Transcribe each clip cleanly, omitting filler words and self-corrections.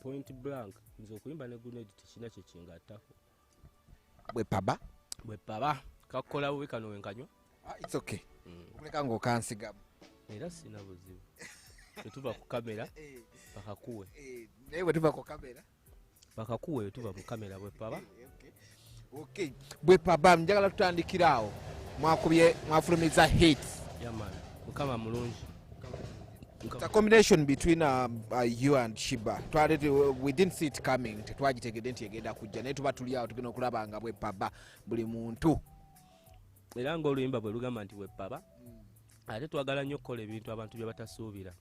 Point blank, nze okuyimba ne Grenade tekirina kyekingattako. Bwe paba. Bwe paba kakukola bubi kano wenkanywa. Ah, it's okay. Okuleka ng'okansigamu. Era sina buzibu, tetuva ku kamera bakakuwe. Naye bwe tuva ku kamera. Bakakuwe, tuva mu kamera, bwe paba. Okay, bwe paba, njagala tutandikira awo. Mwakubye, mwafulumiza hits. Yeah man, Mukama mulungi. It's a combination between you and Sheebah. Twali we didn't see it coming. Tetwagitegedde nti egenda kujja, naye tuba tuli awo tugenda okulaba nga bwe paba buli muntu. Era ngaoluyimba bwe lugamba nti bwepaba, ate twagala nnyo okukola ebintu abantu bye batasuubira.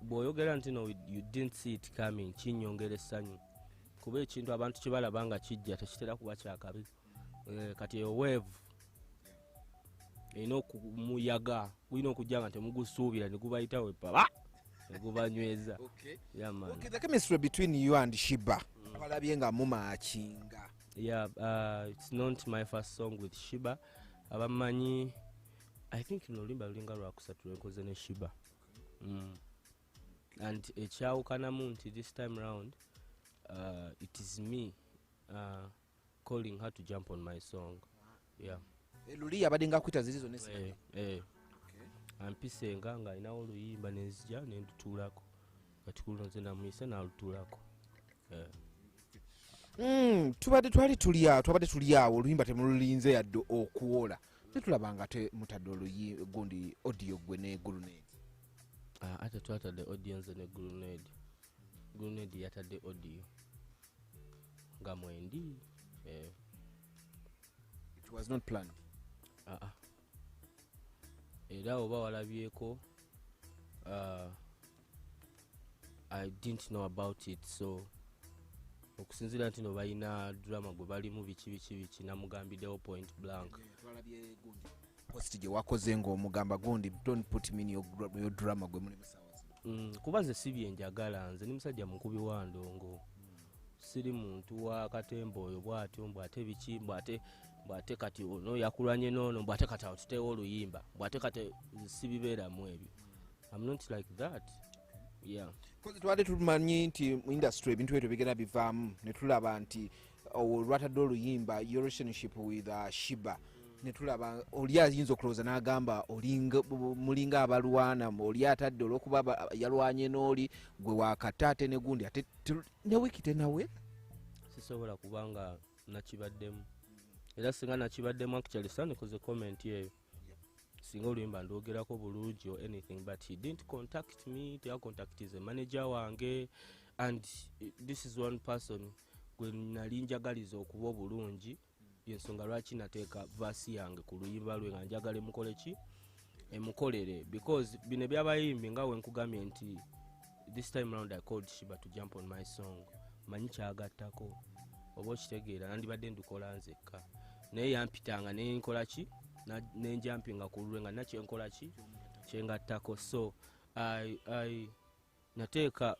Bw'oyogera nti no, you didn't see it coming, kinyongera essanyu, kuba ekintu abantu kye balaba nga kijja tekitera kuba kyakabi. Kati eyo wave erina okumuyaga gulina okujja nga temugusuubira, ne gubayita wepaba ne gubanyweza. Yeah, man. Okay, the chemistry between you and Sheebah, abalabye nga mumakinga. Yeah, it's not my first song with Sheebah. Abamanyi, I think luno oluyimba lulinga lwakusatu lwenkoze ne Sheebah. And ekyawukanamu nti this time round, it is me calling her to jump on my song, yeah. Luli yabadde nga akwita ziri zonna? Eh. Ampisenga ng'alinawo oluyimba, nenzija nendutuulako. Kati kuluno nze namuyise n'alutuulako. Tubadde twali tuli awo, twabadde tuli awo, oluyimba temululinze yadde okuwola, netulaba nga mutadde oluyi gundi audio gwe ne Grenade. Ah, ate twatadde audio nze ne Grenade. Grenade yatadde audio nga mwendi. It was not planned? Ah, ah. Era oba walabyeko, I didn't know about it. So okusinziira nti no balina drama gwe balimu, biki biki biki, namugambiddewo point blank. Twalabye gundi post gye wakoze ng'omugamba, "Gundi, don't put me in your drama gwe muli musawa zino." Kuba nze si byenjagala. Nze ni musajja mukubi wa ndongo, siri muntu wa katemba oyo bwatyo, mbwate biki, mbwate kati ono yakulwanye noono, mbwate kati awo tuteewo oluyimba, mbwate kati sibibeeramu ebyo. I'm not like that, yeah. 'Cause twali tumanyi nti mu industry ebintu ebyo bigenda bivaamu, ne tulaba nti olwo lwatadde oluyimba, your relationship with Sheebah, ne tulaba oli ayinza okulowooza n'agamba mulinga abalwana, oli atadde olwokuba yalwanye n'oli gwe wakata, ate ne gundi ate ne wiiki tenawera. Sisobola kubanga nakibaddemu, era singa nakibaddemu, actually sandikoze comment eyo, singa oluyimba ndwogerako bulungi or anything. But he didn't contact me, teyacontactize manager wange, and this is one person gwe nali njagaliza okuba obulungi. Yensonga lwaki nateeka verse yange ku luyimba lwe, nga njagala emukole ki, emukolere, because bino ebyabayimbi nga wenkugambye nti this time round I called Sheebah to jump on my song, manyi kyagattako, oba okitegeera, nandibadde ndukola nzekka, naye yampitanga nenkola ki, nenjampinga ku lulwe nga nakyenkola ki, kyengattako. So nateeka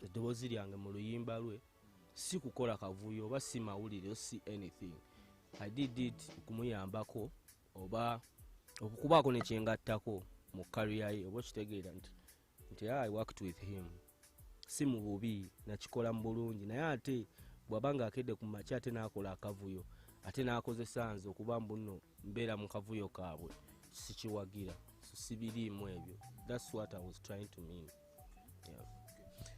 eddoboozi lyange mu luyimba lwe, si kukola kavuyo oba si mawulire, si anything. I did it okumuyambako oba okukubaako nekyengattako mu career ye, oba okitegeera nti I worked with him, si mu bubi, nakikola mu bulungi. Naye ate bw'aba nga akedde ku makya ate n'akola akavuyo, ate n'akozesa nze okuba mbu nno mbeera mu kavuyo kaabwe, sikiwagira. So sibiriimu ebyo. That's what I was trying to mean, yeah.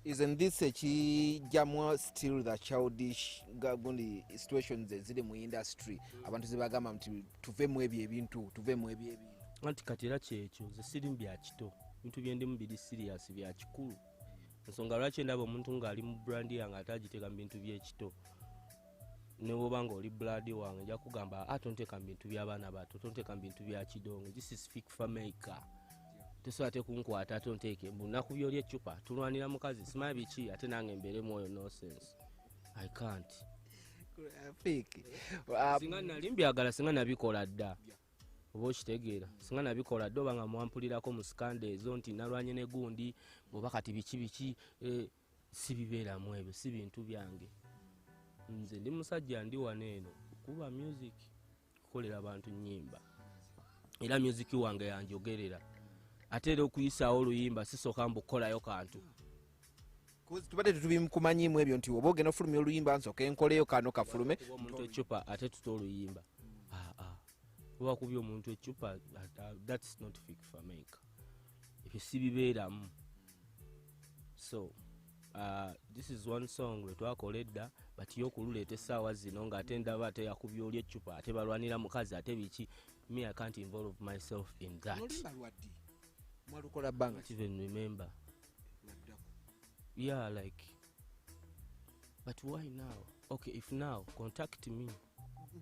Isn't this ekijjamu still the childish gundi situations eziri mu industry, abantu zebagamba nti tuve mu ebyo ebintu, tuve mu ebyo ebintu? Anti kati era kyekyo, nze sirimu bya kito, bintu byendimu biri serious, bya kikulu. Ensonga lwaki ndaba omuntu ng'ali mu brand yange ate agiteeka mu bintu by'ekito, ne bwoba nga oli blood wange, nja kugamba a tonteeka mu bintu by'abaana bato, tonteeka mu bintu bya kidongo. This is Fik Fameica, tosobola te kunkwata ate onteeke mbu nakubya oli eccupa, tulwanira mukazi, simanyi biki, ate nange mbeeremu oyo nonsense. I can't. Fik. Singa nali mbyagala, singa nabikola dda, oba okitegeera, singa nabikola dda, oba nga mwampulirako mu scandal ezo nti nalwanye ne gundi oba kati biki biki, sibibeeramu ebyo, si bintu byange. Nze ndi musajja, ndi wano eno kuba music, kukolera abantu nyimba, era music wange yanjogerera. Ate era okuyisaawo oluyimba sisooka mbukolayo kantu. Cause tubadde tetubikumanyiimu ebyo nti oba ogenda ofulumya oluyimba, nsooke nkoleyo kano kafulume. Kuba omuntu ecupa ate tuta oluyimba. Ah, ah. Oba kubya omuntu ecupa, that's not Fik Fameica. Ebyo sibibeeramu. So this is one song lwe twakola edda, but yo okululeeta essaawa zino ng'ate ndaba ate yakubya oli ecupa, ate balwanira mukazi, ate biki, me, I can't involve myself in that. Oluyimba lwaddi? Mwalukola bbanga? Can't even remember. Yeah, like, but why now? Okay, if now, contact me.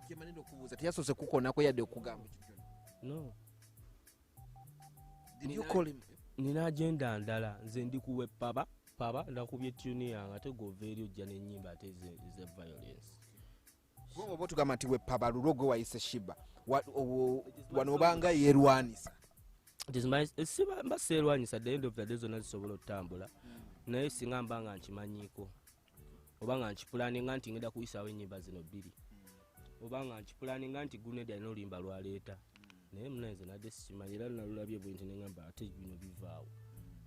Kyemanenda okubuuza, teyasoose kukonako yadde okugamba ekintu kyonna? No. Did you call him? Nina agenda ndala. Nze ndi kuwe paba paba, ndakubye tune yange, ate gova eri ojja n'ennyimba ate eze violence. Kuba oba otugamba nti wepaba lulwo gwe wayise Sheebah, wano obanga yeerwanisa. It is my siba mba seerwanyisa. At the end of the day zonna zisobola okutambula, naye singa mba nga nkimanyiiko oba nga nkipulaninga nti ngenda kuyisaawo ennyimba zino bbiri, oba nga nkipulaninga nti Grenade alina oluyimba lwaleeta, naye munanze nadde sikimanyi, era nalulabye bwe nti neŋamba ate bino bivaawo.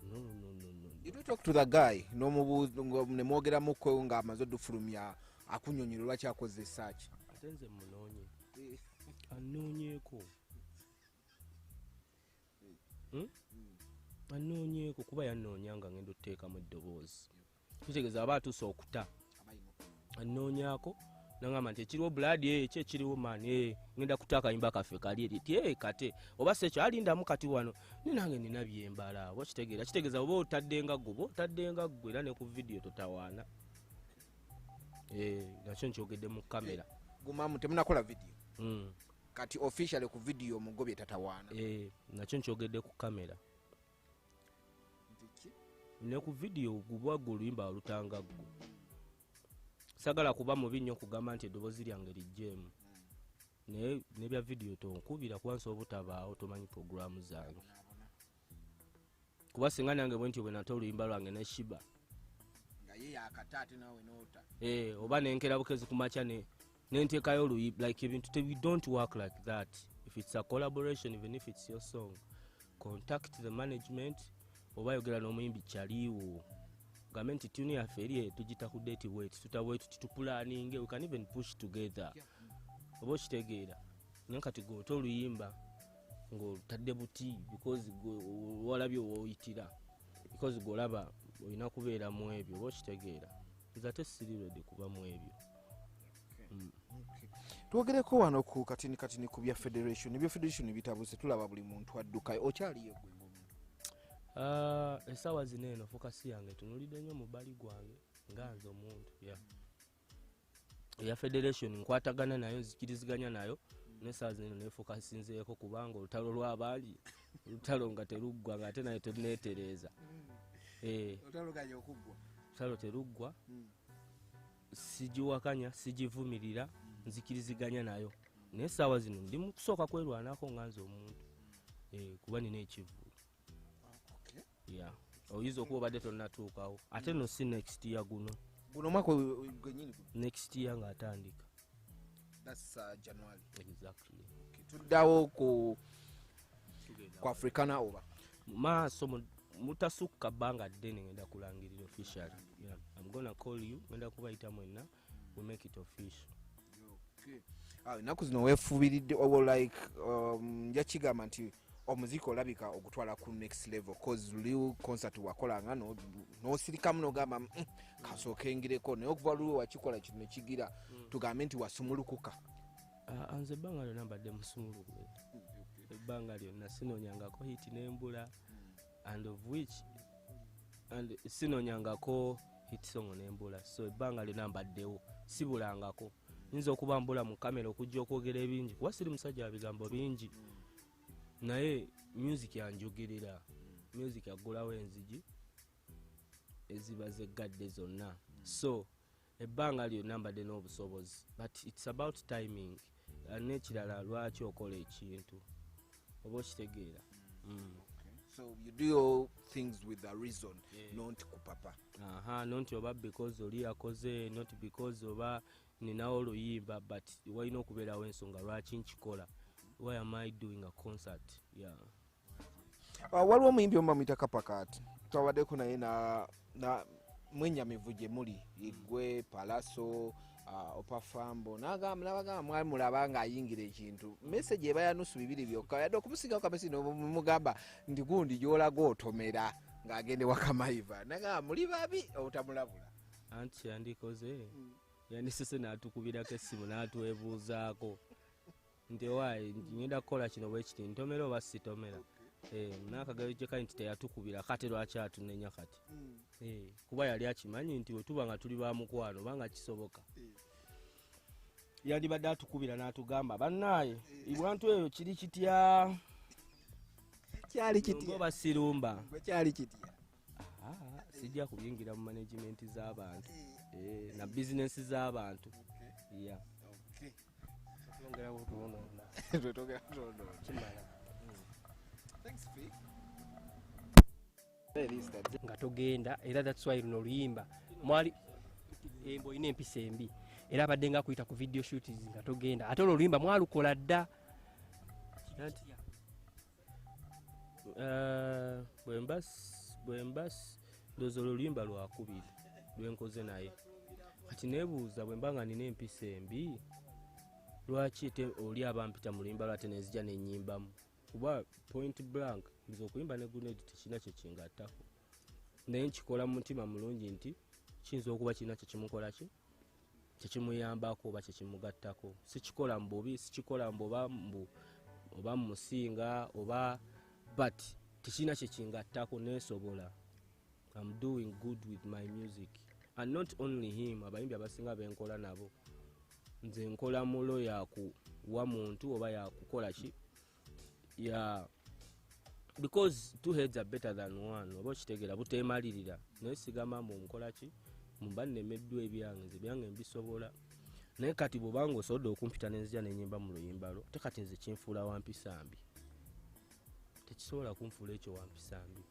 No, no, no, no, no. Did you talk to the guy n'omubuuza ne mwogeramuko ng'amaze odufulumya, akunyonyola lwaki akoze search? Ate nze munoonye, anoonyeeko. Anoonyeeko, kuba yanoonya nga ngenda otuteekamu eddoboozi, kitegeeza aba atuuse okuta anoonyaako, nagamba nti ekiriwo blood, ki ekiriwo man, ngenda kuta akayimba kaffe kali eri ti kate oba si ekyo alindamu kati wano ni nange nina byembala. Oba kitegeera, kitegeeza oba otadde nga ggwe, oba otadde nga ggwe, era ne ku vidiyo totawaana. Nakyo nkyogedde mu kamera. Gumamu, temunakola vidiyo? Mm. Kati officially ku vidiyo omugobye tatawaana? Nakyo nkyogedde ku kamera. Ne ku vidiyo gubwa gwe oluyimba olutanga ggwe. Sagala kuba mubi nnyo kugamba nti eddoboozi lyange lijjeemu, naye nebya vidiyo tonkubira, kuba nsobola obutabaawo, tomanyi puroguramu zange, kuba singa nange bwe ntyo bwe nata oluyimba lwange ne Sheebah nga ye yakata ate naawe noota. Oba nenkera bukezi ku makya nenteekayo oluyimba, like ebintu we don't work like that. If it's a collaboration, even if it's your song, contact the management oba yogera n'omuyimbi kyaliwo, gambe nti tune yaffe eri tugita ku date bweti, tuta bwetu, titupulaninge, we can even push together, oba okitegeera. Naye kati gwe ota oluyimba ng'otadde buti because gwe walabye woyitira, because gwe olaba olina kubeera mu ebyo, oba okitegeera. Nze ate siri ready kuba mu ebyo. Twogereko wano ku katini katini ku bya federation. Ebya federation bitabuse, tulaba buli muntu adduka, okyaliyo gwe ng'omuntu? Ah, essaawa zino eno focus yange tunulidde nnyo mu bbali gwange nga nze omuntu. Yeah. Eya federation nkwatagana nayo, nzikiriziganya nayo, n'essaawa zino eno nefokasinzeeko, kubanga olutalo lw'abangi, olutalo nga teruggwa, nga ate naye teneetereeza. Olutalo okuggwa. Olutalo teruggwa. Sigiwakanya, sigivumirira, nzikiriziganya nayo, naye essaawa zino ndi mu kusooka kwerwanako nga nze omuntu, kuba nina ekivvulu. Yeah. Oyinza okuba obadde tonnatuukawo, ate no si next year guno. Guno omwaka gwenyini guno? Next year ng'atandika. That's January. Exactly. Okay. Tuddawo ku Africana oba? Mu maaso mutasukka bbanga ddene ngenda kulangirira officially. Yeah. I'm gonna call you, ngenda kubayita mwenna, we make it official. Okay. Ah, ennaku zino weefubiridde oba like nja kigamba nti omuziki olabika ogutwala ku next level, cause luli concert wakolanga n'osirikamu n'ogamba, kasooke ngireko," naye okuva luli wakikola kino nekigira tugambe nti wasumulukuka. Ah, nze ebbanga lyonna mbadde musumulukuke, ebbanga lyonna sinoonyangako hit n'embula, and of which and sinoonyangako hit song n'embula. So ebbanga lyonna mbaddewo, sibulangako. Nyinza okuba mbula mu kamera okujja okwogera ebingi, kuba siri musajja wa bigambo bingi, naye music yanjogerera. Music aggulawo enzigi eziba zeggadde zonna. So ebbanga lyonna mbadde n'obusobozi, but it's about timing. N'ekirala, lwaki okola ekintu, oba okitegeera. So you do your things with a reason? Yeah. Not kupapa. Aha, not oba because oli yakoze, not because oba ninawo oluyimba, but walina okubeerawo ensonga lwaki nkikola. Why am I doing a concert? Yeah. Waliwo omuyimbi omu bamuyita Kapakaati, twabaddeko naye na Mwenyamivu gye muli, igwe Palaso, Opafambo, nagamba mwali mulaba ng'ayingira ekintu, message eba ya nusu bibiri byokka, yadde okumusigako kamesi nomugamba nti gundi gy'olaga otomera ng'agende wakamaiva, nagamba muli babi obutamulabula. Anti yandikoze yandisese n'atukubirako essimu n'atwebuuzaako nti waayi ngenda kukola kino bwe kiti, ntomera oba sitomera? N'akagero gye kali nti teyatukubira, kati lwaki atunenya kati? Kuba yali akimanyi nti bwe tuba nga tuli ba mukwano oba nga kisoboka, yandibadde atukubira n'atugamba bannaaye ibwantu eyo kiri kitya, kyali kitya oba sirumba, kyali kitya. Sijja kubiyingira mu management z'abantu na bizinensi z'abantu. Yeah. Nga togenda, era that's why luno oluyimba mwali embo olina empisa embi, era abadde nga akuyita ku video shoots nga togenda, ate olwo oluyimba mwalukola dda. Bwemba ndowooza olwo oluyimba lwakubiri lwenkoze naye, kati neebuuza bwe mba nga nina empisa embi lwaki oli abampita mu luyimba lwate nenzija nenyimbamu, kuba point blank nze okuyimba ne Grenade tekirina kye kingattako, naye nkikola mu mutima mulungi nti kiyinza okuba kirina kyekimukola ki kyekimuyambako oba kyekimugattako. Sikikola mu bubi, sikikola mbu oba musinga oba, but tekirina kyekingattako, neesobola. I'm doing good with my music, and not only him, abayimbi abasinga benkola nabo nze nkola mulo yakuwa muntu oba yakukola ki ya, because two heads are better than one, oba okitegeera buteemalirira. Naye sigamba mbu nkola ki mba nnemeddwa ebyange, nze byange mbisobola, naye kati bw'obanga osobodde okumpita nenzija nenyimba mu luyimba lwo, te kati nze kinfuula wampisa mbi, tekisobola kunfuula ekyo wampisa mbi.